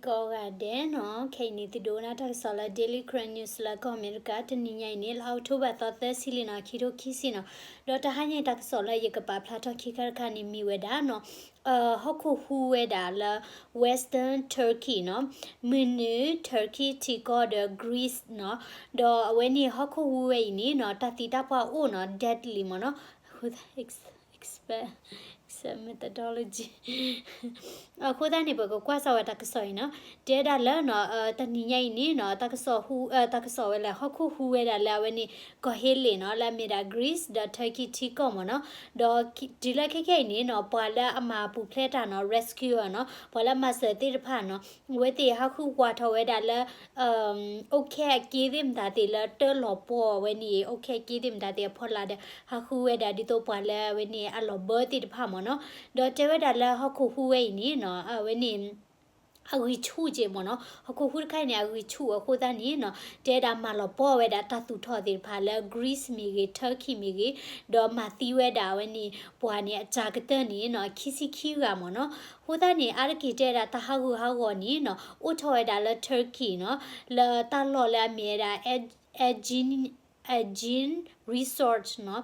ကိးဂၤဒဲးနီၤ, ခဲအံၤန့ၣ် သုဒိကနၣ်တၢ်ကစီၣ်လၢ Daily Karen News လၢကီၢ်အမဲရကၤ တနံၤညါအံၤန့ၣ် လၢ October သီသၢဆံလံနီၤ, ခံထိခံဆံနီၤ. ဒီးတဟါညါအံၤတၢ်ကစီၣ်လၢယကပာ်ဖျါထီၣ်ခံခါတခါန့ၣ် မ့ၢ်ဝဲဒၣ်နီၤ ဟီၣ်ခိၣ်ဟူဝဲဒၣ်လၢ Western Turkey နီၤ, မုၢ်နုာ် Turkey ထံကီၢ်ဒီး Greece နီၤ, ဒီးအဝဲန့ၣ်ဟီၣ်ခိၣ်ဟူဝဲအံၤန့ၣ်နီၤ တၢ်သံတၢ်ပှၢ်အိၣ်နီၤ deadly မ့ၢ်နီၤ, expert methodology အဃိသတးန့ၣ် ပကကွၢ်စၢၤဝဲတၢ်ကစီၣ်အံၤနီၤ, တဲဒၣ်လၢနီၤ တနံၤညါအံၤန့ၣ်နီၤ တၢ်ကစီၣ်ဟူ တၢ်ကစီၣ်ဝဲလဲၣ် ဟီၣ်ခိၣ်ဟူဝဲဒၣ်လၢအဝဲန့ၣ် ကီၢ်ဟ့လ့ၣ်နီၤ လၢအမ့ၢ်ဒၣ် Greece ဒီး Turkey ထံကီၢ်မ့ၢ်နီၤ, ဒီးတုၤလၢခဲခဲအံၤန့ၣ်နီၤ ပှၤလၢအမၤပူၤဖျဲးတၢ်နီၤ rescuer နီၤ ပှၤလၢအမၤစၢၤသ့ၣ်တဖၣ်နီၤ အဝဲသ့ၣ်ဟးဃုဝးထီၣ်ဝဲဒၣ်လၢ အိၣ်ခဲအက့သ့ၣ်မတၤသ့ၣ်လၢတၢလီၤပှီၢ်အဝဲန့ၣ် အိၣ်ခဲအက့သ့ၣ်မတၤသ့ၣ်အဖီလာ်ဒီး ဟးဃုဝဲဒၣ်ဒ်သိးပှၤလၢအဝဲန့ၣ်အလီၢ်ဘၢသ့ၣ်တဖၣ်မ့ၢ်နီၤ, ဒီးတဲဝဲဒၣ်လၢဟီၣ်ခိၣ်ဟူဝဲအံၤန့ၣ်နီၤ အဝဲန့ၣ် အဂံၢ်ဆူၣ်က့မ့ၢ်နီၤ, ဟီၣ်ခိၣ်ဟူတခါအံၤန့ၣ် အဂံၢ်ဆူၣ်အဃိသတးန့ၣ်နီၤ တဲဒၣ်မၤလီၤပှီၢ်ဝဲဒၣ်တၢ်သူၣ်ထီၣ်သ့ၣ်တဖၣ်လၢ Greece မ့ၢ်ဂ့ၤ Turkey မ့ၢ်ဂ့ၤ, ဒီးမၤသံဝဲဒၣ်အဝဲန့ၣ် ပှၤန့ၣ်အစှၤကတၢၢ်န့ၣ်နီၤ ခံဆံခံဂၤမ့ၢ်နီၤ, အဃိသတးန့ၣ် အါတက့ၢ်တဲဒၣ်တၢ်ဟးဂူာ်ဟးဂီၤန့ၣ်နီၤ အိၣ်ထီၣ်ဝဲဒၣ်လၢ Turkey နီၤ, လၢတၢ်လီၢ်လၢအမ့ၢ်ဝဲဒၣ် Aegean Aegean Resort နီၤ,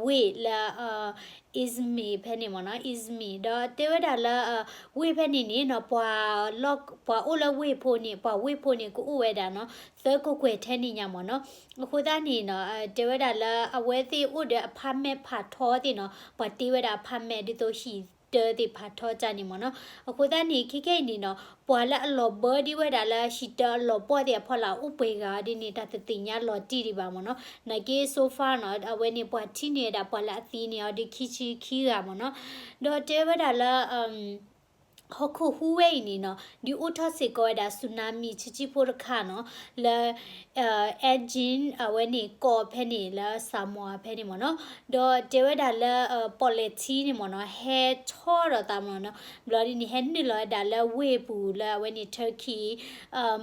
ဝ့ၢ်လၢ Izmir ဖဲန့ၣ်မ့ၢ်နီၤ, Izmir ဒီးတဲဝဲဒၣ်လၢ ဝ့ၢ်ဖဲန့ၣ်န့ၣ်နီၤ ပှၤအိၣ်လၢဝ့ၢ်ဖိန့ၣ် ပှၤဝ့ၢ်ဖိန့ၣ် ကအိၣ်ဝဲဒၣ်နီၤ သၢကကွဲၢ်ထဲန့ၣ်ညါမ့ၢ်နီၤ, အဃိသတးန့ၣ်နီၤ တဲဝဲဒၣ်လၢအဝဲသ့ၣ်အိၣ်ဒီး apartment ဖးထီသ့ၣ်နီၤ ပှၤတ့ဝဲဒၣ် apartment ဒ်သိးဟံၣ်တၢသ့ၣ်ဖးထီကၢ်န့ၣ်မ့ၢ်နီၤ, အဃိသတးန့ၣ် ခဲခဲအံၤန့ၣ်နီၤ ပှၤလၢအလီၢ်ဘၢဒံးဝဲဒၣ်လၢဟံၣ်တၢအလီၢ်ပှီၢ်သ့ၣ်အဖီလာ် အိၣ်ပှဲၤဂၤဒ်န့ၣ် တၢ်တသ့ၣ်ညါလီၤတံၢ်ဒံးဘၣ်မ့ၢ်နီၤ, နာ်က့ so far နီၤ အဝဲန့ၣ် ပှၤထံၣ်န့ၢ်ဝဲဒၣ် ပှၤလၢအသံန့ၣ်အီၤဒီး ခံဆံခံဂၤမ့ၢ်နီၤ, ဒီးတဲဝဲဒၣ်လၢ ဟီၣ်ခိၣ်ဟူဝဲအံၤန့ၣ်နီၤ ဒုးအိၣ်ထီၣ်စ့ၢ်ကီးဝဲဒၣ် tsunami ဆံးဆံးဖိတခါနီၤ လၢ Aegean အဝဲန့ၣ်ကီၢ်ဖဲန့ၣ်လၢ Samoa ဖဲန့ၣ်မ့ၢ်နီၤ, ဒီးတဲဝဲဒၣ်လၢ ပီၣ်လဲၣ်ထံန့ၣ်မ့ၢ်နီၤ ဟဲဆီၣ်ဒီးသးမ့ၢ်နီၤ, ဘျီဒ်န့ၣ် ဟဲနုာ်လီၤဝဲဒၣ်လၢဝ့ၢ်ပူၤလၢအဝဲန့ၣ် Turkey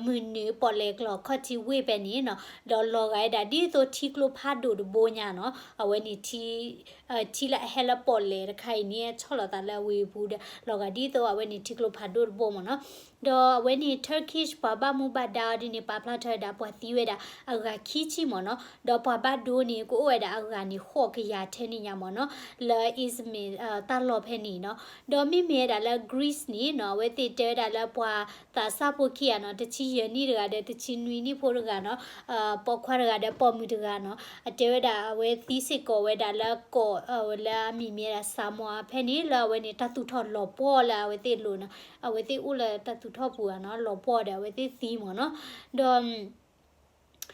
မုၢ်နုာ်ပီၣ်လဲၣ်ကျီၢ်ခီၣ်ထံးဝ့ၢ်ဖဲန့ၣ်နီၤ, ဒီးလီၤဂာ်ဝဲဒၣ်ဒ်သိးထံကျိဖးဒိၣ်တဘိညါနီၤ, အဝဲန့ၣ် ထံလၢအဟဲလၢပီၣ်လဲၣ်တခါအံၤန့ၣ် ဆီၣ်လီၤသးလၢဝ့ၢ်ပူၤဒီး လီၤဂာ်ဒ်သိးအဝဲန့ၣ်ထံကျိဖးဒိၣ်တဘိမ့ၢ်နီၤ, ဒီးအဝဲန့ၣ် Turkish ပှၤဘၣ်မူဘၣ်ဒါအီၤဒ်န့ၣ် ပာ်ဖျါထီၣ်ဝဲဒၣ် ပှၤသံဝဲဒၣ်အဂၤခံဆံမ့ၢ်နီၤ, ဒီးပှၤဘၣ်ဒိန့ၣ် ကအိၣ်ဝဲဒၣ်အဂၤန့ၣ် ဃိးကယၤထဲန့ၣ်ညါမ့ၢ်နီၤ, လၢ Izmir တၢ်လီၢ်ဖဲန့ၣ်နီၤ, ဒီးမ့မ့ၢ်ဝဲဒၣ်လၢ Greece န့ၣ်နီၤ အဝဲသ့ၣ်တဲဝဲဒၣ်လၢပှၤသးစၢ်ဖိခံဂၤနီၤ တဆံယဲၢ်နံၣ်တဂၤဒီး တဆံနွံနံၣ်ဖိတဂၤနီၤ, ပိာ်ခွါတဂၤဒီးပိာ်မုၣ်တဂၤနီၤ, အတဲဝဲဒၣ်အဝဲသံစ့ၢ်ကီးဝဲဒၣ်လၢကီၢ်လၢအမံၤမ့ၢ်ဝဲဒၣ် Samoa ဖဲန့ၣ် လၢအဝဲန့ၣ် တၢ်သူၣ်ထီၣ်လီၤပှီၢ်လၢအဝဲသ့ၣ်လိၤနီၤ, အဝဲသ့ၣ်အိၣ်လၢတၢ်သူၣ်ထီၣ်ပူၤဧါနီၤ လီၤပှီၢ်ဒီးအဝဲသ့ၣ်သံမ့ၢ်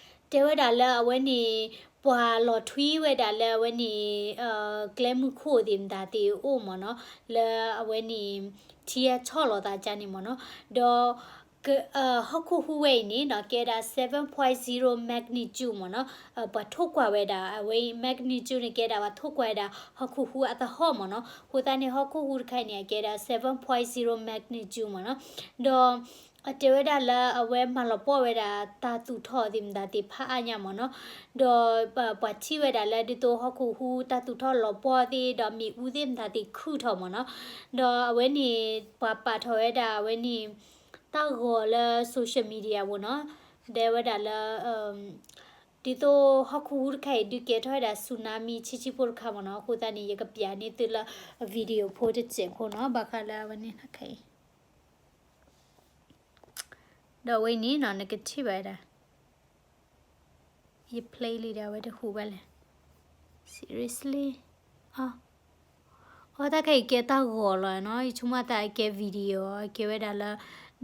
နီၤ, ဒီး တဲဝဲဒၣ်လၢအဝဲန့ၣ် ပှၤလီၤထွံဝဲဒၣ်လၢအဝဲန့ၣ် ကျဲမုၢ်ခိၣ်သ့ၣ်မတၤသ့ၣ်အိၣ်မ့ၢ်နီၤ, လၢအဝဲန့ၣ် ထံအဆီၣ်လီၤသးကၢ်န့ၣ်မ့ၢ်နီၤ, ဒီး ဟီၣ်ခိၣ်ဟူဝဲအံၤန့ၣ်နီၤ ကဲဒၣ် seven point zero magnitude မ့ၢ်နီၤ, ပှၤထိၣ်ကွၢ်ဝဲဒၣ် အဝဲ magnitude န့ၣ် ကဲဒၣ်ပှၤထိၣ်ကွၢ်ဝဲဒၣ် ဟီၣ်ခိၣ်ဟူအသဟီၣ်မ့ၢ်နီၤ, အဃိသတးန့ၣ် ဟီၣ်ခိၣ်ဟူတခါအံၤန့ၣ် အကဲဒၣ် seven point zero magnitude မ့ၢ်နီၤ, ဒီး အတဲဝဲဒၣ်လၢအဝဲမၤလီၤပှီၢ်ဝဲဒၣ်တၢ်သူၣ်ထီၣ်သ့ၣ်မတၤသ့ၣ်ဖးအါညါမ့ၢ်နီၤ, ဒီးပှၤထံၣ်ဝဲဒၣ်လၢဒ်သိးဟီၣ်ခိၣ်ဟူတၢ်သူၣ်ထီၣ်လီၤပှီၢ်သ့ၣ် ဒီးမ့ၣ်အူသ့ၣ်မတၤသ့ၣ်ခုၣ်ထီၣ်မ့ၢ်နီၤ, ဒီးအဝဲန့ၣ် ပှၤပာ်ထီၣ်ဝဲဒၣ်အဝဲန့ၣ် တၢ်ဂီၤလၢ social media ပူၤနီၤ, တဲဝဲဒၣ်လၢ ဒ်သိးဟီၣ်ခိၣ်ဟူတခါအံၤ ဒုးကဲထီၣ်ဝဲဒၣ် tsunami ဆံးဆံးဖိတခါမ့ၢ်နီၤ, အဃိသတးန့ၣ် ယကပျးန့ၢ်သုလၢ video ဖိတစဲးဖိနီၤ, ဘၣ်ဃးလၢအဝဲန့ၣ်ခါအံၤ ဒီးအဝဲအံၤန့ၣ်နီၤ နကထံၣ်ဘၣ်ဝဲဒၣ် ယ play လံဒီး အဝဲတဟူးဘၣ်လဲၣ်. Seriously? အီ တၢ်ခဲအံၤကဲတၢ်ဂီၤလီၤနီၤ, ယဆိကမိၣ်သးအကဲ video ကဲဝဲဒၣ်လၢ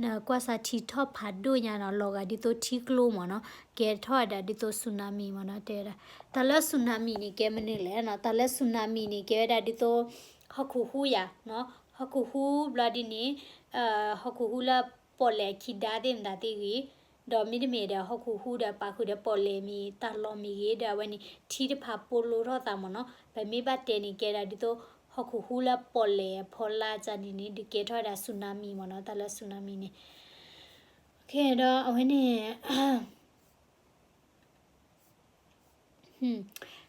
နကွၢ်စၢ်ထံထီၣ်ဖးဒိၣ်ညါနီၤ, လီၤဂာ်ဒ်သိးထံကျိမ့ၢ်နီၤ, ကဲထီၣ်ဝဲဒၣ်ဒ်သိး tsunami မ့ၢ်နီၤ, တဲဝဲဒၣ် တၢ်လၢ tsunami န့ၣ် ကဲမနုၤလဲၣ်နီၤ, တၢ်လၢ tsunami န့ၣ် ကဲဝဲဒၣ်ဒ်သိး ဟီၣ်ခိၣ်ဟူယၤနီၤ, ဟီၣ်ခိၣ်ဟူဘျီဒ်န့ၣ် ဟီၣ်ခိၣ်ဟူလၢပီၣ်လဲၣ်ခံဒါသ့ၣ်မတၤသ့ၣ်ဂ့ၤ, ဒီးမ့တမ့ၢ်ဒီး ဟီၣ်ခိၣ်ဟူဒီးပာ်ဃုာ်ဒီးပီၣ်လဲၣ်မ့ၢ်တၢ်လီၢ်မ့ၢ်ဂ့ၤ, ဒီးအဝဲန့ၣ် ထံတဖၣ်ပိာ်လိၤထီၣ်သးမ့ၢ်နီၤ, ပမ့ၢ်ဘၣ်တဲန့ၣ် ကဲဒၣ်ဒ်သိး ဟီၣ်ခိၣ်ဟူလၢပီၣ်လဲၣ်အဖီလာ်ကၢ်န့ၣ်န့ၣ် ဒုးကဲထီၣ်ဝဲဒၣ် tsunami မ့ၢ်နီၤ, တၢ်လၢ tsunami န့ၣ်, ဒီးအဝဲန့ၣ်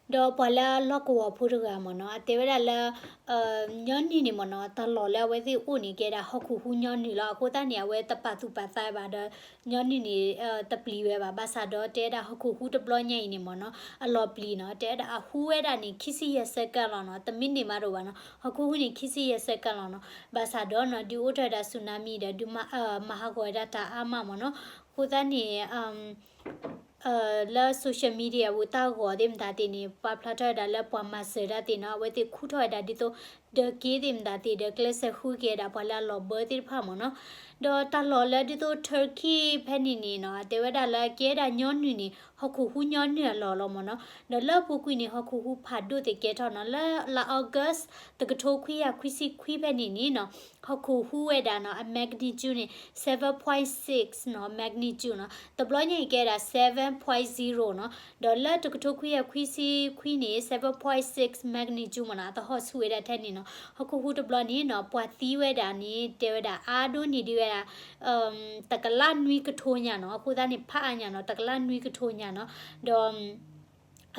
ဟ ဒီးပှၤလၢအလီၢ်ကဝီၤဖိတဂၤမ့ၢ်နီၤ အတဲဝဲဒၣ်လၢ ညီနုၢ်န့ၣ်မ့ၢ်နီၤ တၢ်လီၢ်လၢအဝဲသ့ၣ်အိၣ်န့ၣ် ကဲဒၣ်ဟီၣ်ခိၣ်ဟူးညီနုၢ်လီၤ. အဃိသတးန့ၣ် အဝဲတပာ်သူၣ်ပာ်သးဘၣ်ဒီး ညီနုၢ်န့ၣ် တပျံၤဝဲဘၣ်. ဘၣ်ဆၣ်ဒီးတဲဝဲဒၣ်ဟီၣ်ခိၣ်ဟူးတဘျီညါအံၤန့ၣ်မ့ၢ်နီၤ အလီၤပျံၤနီၤ တဲဝဲဒၣ်အဟူးဝဲဒၣ်န့ၣ် ခံဆံယဲၢ်စဲကၣ်လီၤနီၤ တမံးနံးမးတအိၣ်ဘၣ်နီၤ ဟီၣ်ခိၣ်ဟူးန့ၣ် ခံဆံယဲၢ်စဲကၣ်လီၤနီၤ. ဘၣ်ဆၣ်ဒီးနီၤ ဒုးအိၣ်ထီၣ်ဝဲဒၣ် tsunami ဒီးဒုးမၤဟးဂီၤဝဲဒၣ်တၢ်အါမးမ့ၢ်နီၤ. အဃိသတးန့ၣ် လၢ social media ပူၤတၢ်ဂီၤသ့ၣ်မတၤသ့ၣ်န့ၣ် ပာ်ဖျါထီၣ်ဝဲဒၣ်လၢပှၤမၤစၢၤတၢ်သ့ၣ်နီၤ အဝဲသ့ၣ်ခူၣ်ထီၣ်ဝဲဒၣ်ဒ်သိး ဒၢးက့သ့ၣ်မတၤသ့ၣ်ဒီး ကျဲးစၢးဃုက့ၤဝဲဒၣ်ပှၤလၢအလီၤဘၢသ့ၣ်တဖၣ်မ့ၢ်နီၤ. ဒီးတၢ်လီၢ်လၢဒ်သိး Turkey ဖဲန့ၣ်န့ၣ်နီၤ အတဲဝဲဒၣ်လၢကဲဒၣ်ညီနုၢ်န့ၣ် ဟီၣ်ခိၣ်ဟူးညီနုၢ်အလီၢ်လီၤမ့ၢ်နီၤ. ဒီးလၢအပူၤကွံာ်န့ၣ် ဟီၣ်ခိၣ်ဟူးဖးဒိၣ်သ့ၣ်ကဲထီၣ်နီၤ လၢလါ August တကထိခွံကယၤခွံဆံခွံဖဲန့ၣ်န့ၣ်နီၤ ဟီၣ်ခိၣ်ဟူးဝဲဒၣ်နီၤ အ magnitude န့ၣ် seven point six နီၤ magnitude နီၤ တဘျီညါအံၤကဲဒၣ် seven point zero နီၤ. ဒီးလၢတကထိခွံကယၤခွံဆံခွံန့ၣ် seven point six magnitude မ့ၢ်နီၤ အသဟီၣ်ဆူၣ်ဝဲဒၣ်ထဲန့ၣ်နီၤ ဟီၣ်ခိၣ်ဟူးတဘျီန့ၣ်နီၤ ပှၤသံဝဲဒၣ်န့ၣ် တဲဝဲဒၣ်အါဒိၣ်န့ၢ်ဒံးဝဲဒၣ် တကလးနွံကထိညါနီၤ. အဃိသတးန့ၣ် ဖးအါညါနီၤ တကလးနွံကထိညါနီၤ. ဒီး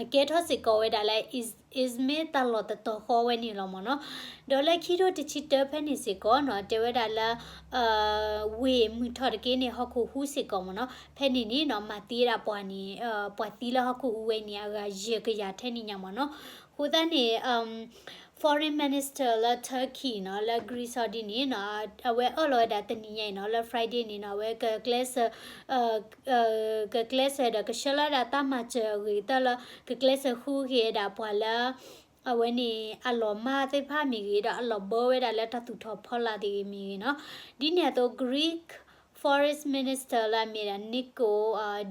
အကဲထီၣ်စ့ၢ်ကီးဝဲဒၣ်လၢ Izmir တၢ်လီၢ်တတီၤဃီဝဲန့ၣ်လီၤမ့ၢ်နီၤ. ဒီးလၢခံထိတဆံတၢဖဲန့ၣ်စ့ၢ်ကီးနီၤ တဲဝဲဒၣ်လၢ ဝ့ၢ်မုၢ်ထီၣ်တက့ၢ်န့ၣ် ဟီၣ်ခိၣ်ဟူးစ့ၢ်ကီးမ့ၢ်နီၤ ဖဲန့ၣ်န့ၣ်နီၤ မၤသံဝဲဒၣ်ပှၤန့ၣ် ပှၤသံလၢဟီၣ်ခိၣ်ဟူးဝဲန့ၣ် အဂၤယဲၢ်ကယၤထဲန့ၣ်ညါမ့ၢ်နီၤ. အဃိသတးန့ၣ် Foreign Minister လၢ Turkey နီၤ လၢ Greece အီၤဒ်န့ၣ်နီၤ အဝဲအၢၣ်လီၤဝဲဒၣ်တနံၤညါအံၤနီၤ လၢ Friday န့ၣ်နီၤ အဝဲကကျဲးစၢး ကကျဲးစၢးဒီးကဆှၢလီၤဝဲဒၣ်တၢ်မၤစၢၤအဂ့ၤကတၢၢ်လၢ ကကျဲးစၢးဃုက့ၤဝဲဒၣ်ပှၤလၢ အဝဲန့ၣ် အလီၤမၢ်သ့ၣ်တဖၣ်မ့ၢ်ဂ့ၤ ဒီးအလီၤဘၢဝဲဒၣ်လၢတၢ်သူၣ်ထီၣ်ဖီလာ်သ့ၣ်ဂ့ၤမ့ၢ်ဂ့ၤနီၤ. ဒ်န့ၣ်အသိး Greek Foreign Minister လၢအမ့ၢ်ဒၣ် Nico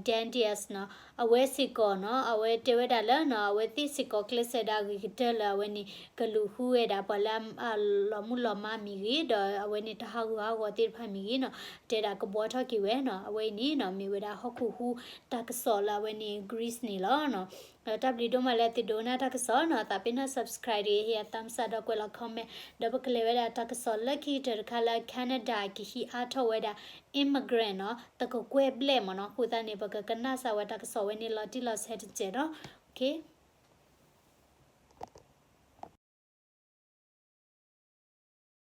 Dendias နီၤ အဝဲစ့ၢ်ကီးနီၤ အဝဲတဲဝဲဒၣ်လၢနီၤ အဝဲသ့ၣ်စ့ၢ်ကီးကျဲးစၢးဒၣ်အဂ့ၤကတၢၢ်လၢအဝဲန့ၣ် ကလူၤဃုဝဲဒၣ်ပှၤလၢအလီၤမုၢ်လီၤမၢ်မ့ၢ်ဂ့ၤ ဒီးအဝဲန့ၣ်တၢ်ဟးဂူာ်ဟးဂီၤသ့ၣ်တဖၣ်မ့ၢ်ဂ့ၤနီၤ တဲဒၣ်ကဘှီထီၣ်က့ၤဝဲနီၤ. အဝဲအံၤန့ၣ်နီၤ မ့ၢ်ဝဲဒၣ်ဟီၣ်ခိၣ်ဟူးတၢ်ကစီၣ်လၢအဝဲန့ၣ် Greece န့ၣ်လီၤ. ဒီးတၢ်ဘျုးဒိၣ်မးလၢသုဒိကနၣ်တၢ်ကစီၣ်နီၤ သးပ့ၤနီၣ် subscribe ဒီး hit အ thumbs up ဒီးကွဲးလီၤ comment ဒီးပကလဲၤဝဲဒၣ်တၢ်ကစီၣ်လၢခံကတၢၢ်တခါလၢ Canada ကဟံးအါထီၣ်ဝဲဒၣ် immigrant နီၤ သကကွဲၢ်ဘျဲၣ်မ့ၢ်နီၤ. အဃိသတးန့ၣ် ပကကနၣ်စၢၤဝဲတၢ်ကစီၣ်ဝဲန့ၣ်လီၤတံၢ်လီၤဆဲးတစဲးနီၤ. Okay